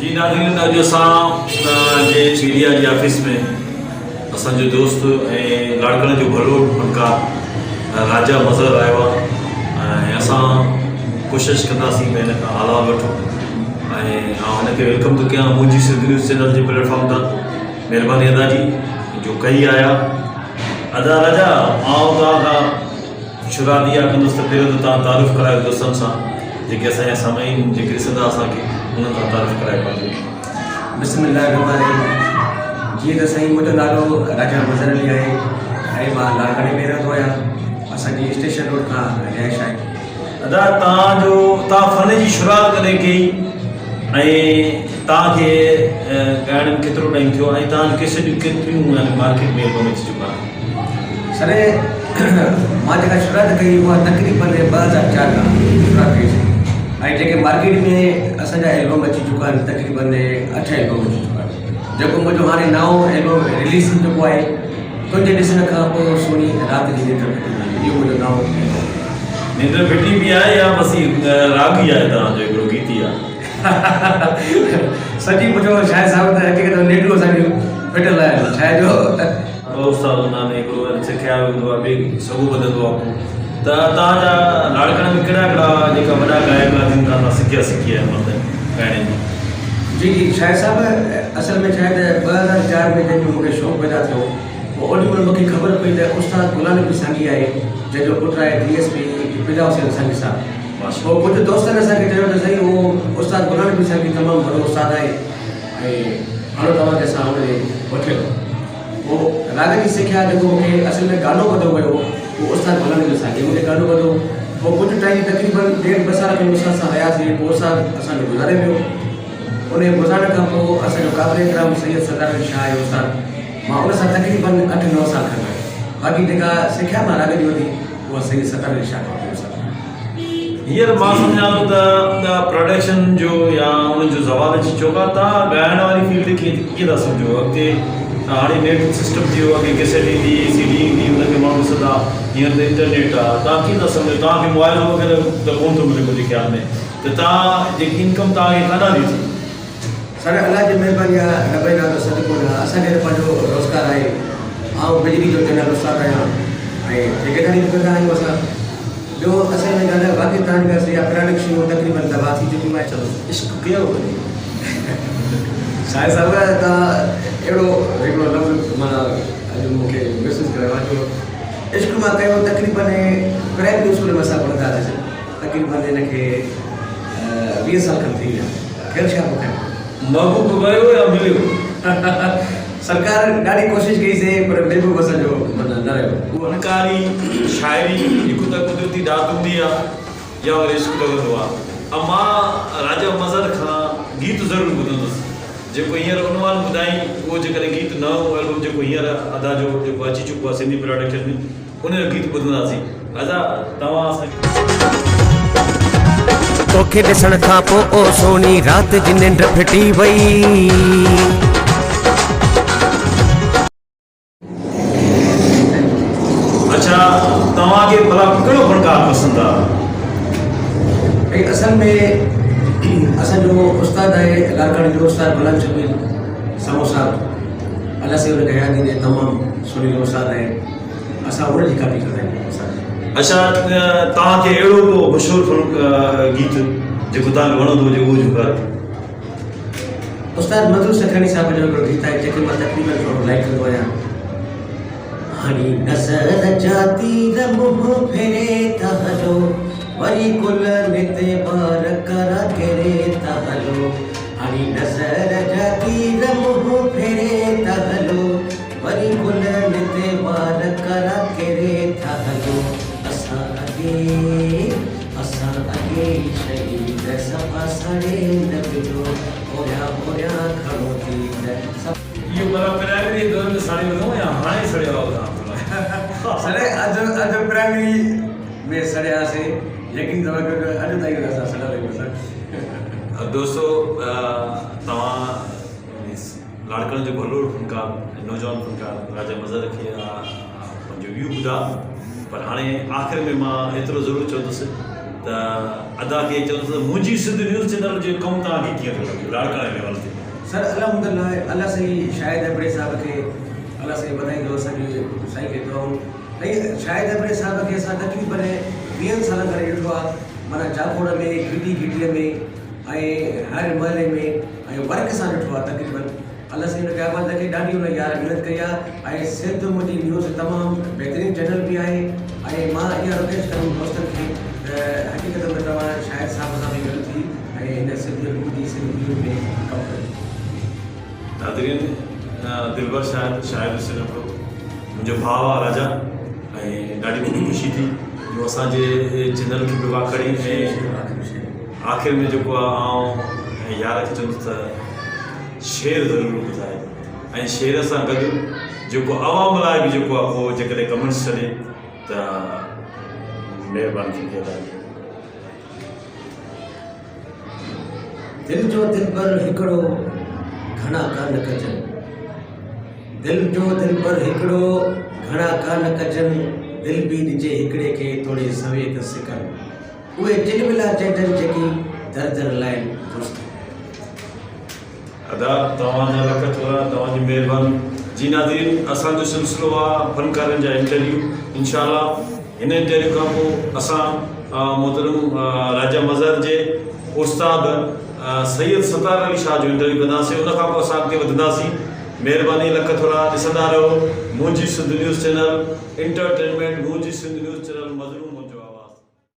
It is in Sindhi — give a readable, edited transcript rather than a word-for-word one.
جي ناظرين اڄ اسان جي ميڊيا جي آفيس ۾ اسان جو دوست ۽ لاڙڪاڻي جو ڀلوڙ فنڪار راجا مظهر آيو آهي ۽ اسان ڪوشش ڪنداسين ته هن کان حال احوال وٺون ۽ آئون هن کي welcome ٿو ڪيان منهنجي سنڌ نيوز چينل جي پليٽ فارم تان مهرباني ادا جي جو ڪهي آيا ادا راجا آئون توهان کان شروعات اها ڪندس ته پهريون ته توهان تعارف ڪرايو دوستن سان جيڪي اسان جا سامعين جيڪي ڏسندا اسان کي انهن سان تعارف ڪرايو پنهنجو. بسم الله الرحمٰن الرحيم جيئن ته سائين منهنجو نالو راجا مظهر علي آهي ۽ مان لاڙڪاڻي ۾ رهندو آهيان اسان جي اسٽيشن روڊ کان رهائش آهي. ادا توهان جو توهان فن جي شروعات ڪڏهن ڪئي ۽ توهان کي ڳائڻ ۾ ڪيترو ٽائيم ٿيو ۽ توهان جون ڪيسيٽون ڪيتريون يعني مارڪيٽ ۾ البم اچي چڪا آهن. سر مان جيڪا شروعات ڪئي اها تقريبن 2004 کان شروعات ڪئي سي ۽ جيڪي مارڪيٽ ۾ اسان جا البم اچي چڪا آهن تقريبن 8 البم اچي چڪا آهن جيڪو منهنجو هاڻي نئون البم رليز ٿي چڪو آهي تنهنجي ڏسڻ کان پوء سهڻي رات جي ننڊ ڦٽي وئي اهو منهنجو نئون البم. ننڊ ڦٽي به آهي يا بس هي راڳ ئي آهي توهان جو هڪڙو گيت ئي آهي. سچي پڇو شاهد صاحب ته حقيقت ۾ ننڊون اسان جون ڦٽل آهن ڇا جو. ٻه استاد هوندا آهن هڪڙو وري سکيا به هوندو آهي ٻئي سڳو ٻڌندو آهي پوء ته توهان جا لاڙڪاڻي ۾ ڪهڙا ڪهڙا جيڪا وڏا گائڪ آهن جن کان توهان سکيا سکي آهي مطلب ڳائڻي جي. جي جي شاهد صاحب اصل ۾ ڇا آهي ته 2004 ۾ جنهن جو مونکي شوق پيدا ٿيو پوء اوڏي مهل مونکي خبر پئي ته استاد غلام نبي سانگي آهي جنهن جو پٽ آهي D S P Fida Hussain سانگي صاحب پوء ڪجهه دوستن اسان کي چيو ته سائين اهو استاد غلام نبي سانگي تمام وڏو استاد آهي ۽ هاڻو توهان کي اسان ان ڏي وٺي هلون. پوء راڳ جي سکيا جيڪو مون کي اصل ۾ گانو ٻڌو ويو اهو استاد غلام نبي سانگي مون کي گانو ٻڌو. پوء ڪجهه ٽائيم تقريبن ڏيڍ ٻه سال کن استاد سان رهياسين پوء استاد اسان جو گذاري ويو. انهيء گذارڻ کان پوء اسان جو قابل احترام سيد سردار علي شاهه آهي استاد مان ان سان تقريبن اٺ نو سال کن رهيس. باقي جيڪا سکيا مان راڳ جي ورتي اها سيد سردار علي شاهه کان ورتي استاد کان. هينئر مان سمجهان ٿو ته پروڊڪشن جو يا ان جو زوال اچي چڪو آهي توهان ڳائڻ واري فيلڊ کي ڪيئن ٿا سمجهو اڳتي هاڻي نيٽ سسٽم ٿي ويو اڳي ڪيسيٽ ايندي هئي سي ڊي ايندي هئي ان کي ماڻهو ڏسندا هينئر ته انٽرنيٽ آهي توهان ڪيئن ٿا سمجهو توهان کي معاوضو وغيره ته ڪونه ٿو ملي منهنجي خيال ۾ ته توهان جيڪي انڪم توهان کي ڪاڏانهن ٿي ٿئي. سر الله جي مهرباني آ رب جي نالو صدقو نه اسان کي ته پنهنجو روزگار آهي آئون بجلي جو جنرل استاد آهيان ۽ ٺيڪيداري به ڪندا آهيون اسان ٻيو اصل ۾ ڳالهه واقعي تهان جي ڳالهه صحيح آ پراڻيون شيون تقريبن تباهه ٿي چڪيون آهن. چلو عشق ڪيو وري. شاهد صاحب تهان اهڙو هڪڙو لفظ معنيٰ اڄ مون کي محسوس ڪرايو آ جو عشق مان ڪيو تقريبن پرائمري اسڪول ۾ اسان پڙهندا هئاسين تقريبن هن کي 20 سال کن ٿي ويا. خير ڇا پيو ڪيان. محبوب ويو يا مليو؟ سرڪار ڏاڍي ڪوشش ڪئي سي پر محبوب اسان جو معنيٰ نه رهيو. فنڪاري، شاعري هڪ ته قدرتي ڏات هوندي آ يا وري عشق لڳندو آ. ۽ مان راجا مظهر کان گيت ضرور ٻڌندس جيڪو هينئر عنوان ٻڌائين اهو جيڪڏهن گيت نئون البم جيڪو هينئر ادا جو جيڪو اچي چڪو آ سنڌي پراڊڪشن ۾ ان جو گيت ٻڌنداسين ادا توهان اسان کي. توکي ڏسڻ کان پوء او سهڻي رات جي ننڊ ڦٽي وئي. اڇا توهان کي ڀلا ڪهڙو فنڪار پسند آ. ۽ اصل ۾ اسان جو استاد آهي لاڙڪاڻي جو استاد غلام شبير سمون صاحب الله سائين ان کي حياتي ڏي تمام سهڻي استاد آهي. اسان ان جي ڪاپي ڪندا آهيون اسان جي. اڇا توهان کي اهڙو ڪو مشهور فن گيت جيڪو توهان کي وڻندو هجي اهو جهونگار. استاد منظور سکياڻي صاحب جو هڪڙو گيت آهي جيڪي مان تقريبن ٿورو لائيڪ ڪندو آهيان. هڻي نظر جا تير منهن ڦيري ٿا هلو وري گلن تي بار ڪرا ڪيري ٿا هلو هڻي نظر جا تير منهن ڦيري ٿا هلو وري گلن تي وار ڪرا ڪيري ٿا هلو اسان اڳي اسان اڳي ئي شهيد صفا سڙي نه وجهو هوريان هوريان کڻو تير صفا. اهو ڀلا پرائمري جي دور ۾ ساڙيو اٿئون يا هاڻي سڙيو آهي توهان ڀلا. سڙي اڌ اڌ پرائمري ۾ سڙياسين يقين اٿو اڄ تائين اسان سڙيل آهيون سر. دوستو توهان لاڙڪاڻي جو ڀلوڙ فنڪار ۽ نوجوان فنڪار راجا مظهر کي پنهنجو ويو ٻڌا پر هاڻي آخر ۾ مان ايترو ضرور چوندس ته ادا کي چوندس ته منهنجي سنڌ نيوز چينل جو ڪم توهان کي ڪيئن ٿو لڳي لاڙڪاڻي ليول تي. سر الحمدالله الله سائين شاهد ابڙي صاحب کي الله سائين وڌائيندو اسان جي سائين کي دعائون ۽ شاهد ابڙي صاحب کي اسان تقريبن ويهن سالن کان ڏٺو آهي معنيٰ جاکوڙ ۾ گهٽي گهٽي ۾ ۽ هر محلي ۾ ۽ ورڪ سان ڏٺو آهي تقريبن الله سائين ان کي آباد رکي ڏاڍي ان يار محنت ڪئي آهي ۽ سنڌ منهنجي نيوز تمام بهترين چينل به آهي ۽ مان اها رڪويسٽ ڪندم دوستن کي ته حقيقت ۾ توهان شاهد صاحب سان به گڏ ٿي ۽ هن سنڌ منهنجي سنڌ نيوز ۾ ڪم ڪريو. ناظرين دلبر شاهد شاهد حسين ابڙو منهنجو ڀاء آ راجا ۽ ڏاڍي مونکي خوشي ٿي جو اسان جي چينل کي به واکڙي ۽ آخر ۾ جيڪو آ آئون يار کي چوندس ته شعر ضرور ٻڌائي ۽ شعر سان گڏ جيڪو عوام لاء به جيڪو آ ڪو جيڪڏهن ڪمينٽس ڇڏي ته مهرباني ٿيندي ادا جي. دل جو دلبر هڪڙو گهڻا ڪانه ڪجن دل جو دلبر هڪڙو گهڻا ڪانه ڪجن دل به ڏجي هڪڙي کي توڙي سوين ته سڪن. اهي چلملا چئجن جيڪي در در لائن دوستو. ادا توهان جا لک ٿورا توهان جي مهرباني جي ناظرين اسان جو سلسلو آ فنڪارن جا انٽرويو انشاء الله هن انٽرويو کان پو اسان محترم راجا مظهر جي استاد سيد ستار علي شاهه جو انٽرويو ڪنداسين ان کان پو اسان اڳتي وڌنداسين مهرباني لک ٿورا ڏسندا رهو منهنجي سنڌ نيوز چينل انٽرٽينمينٽ منهنجي سنڌ نيوز چينل مظلوم.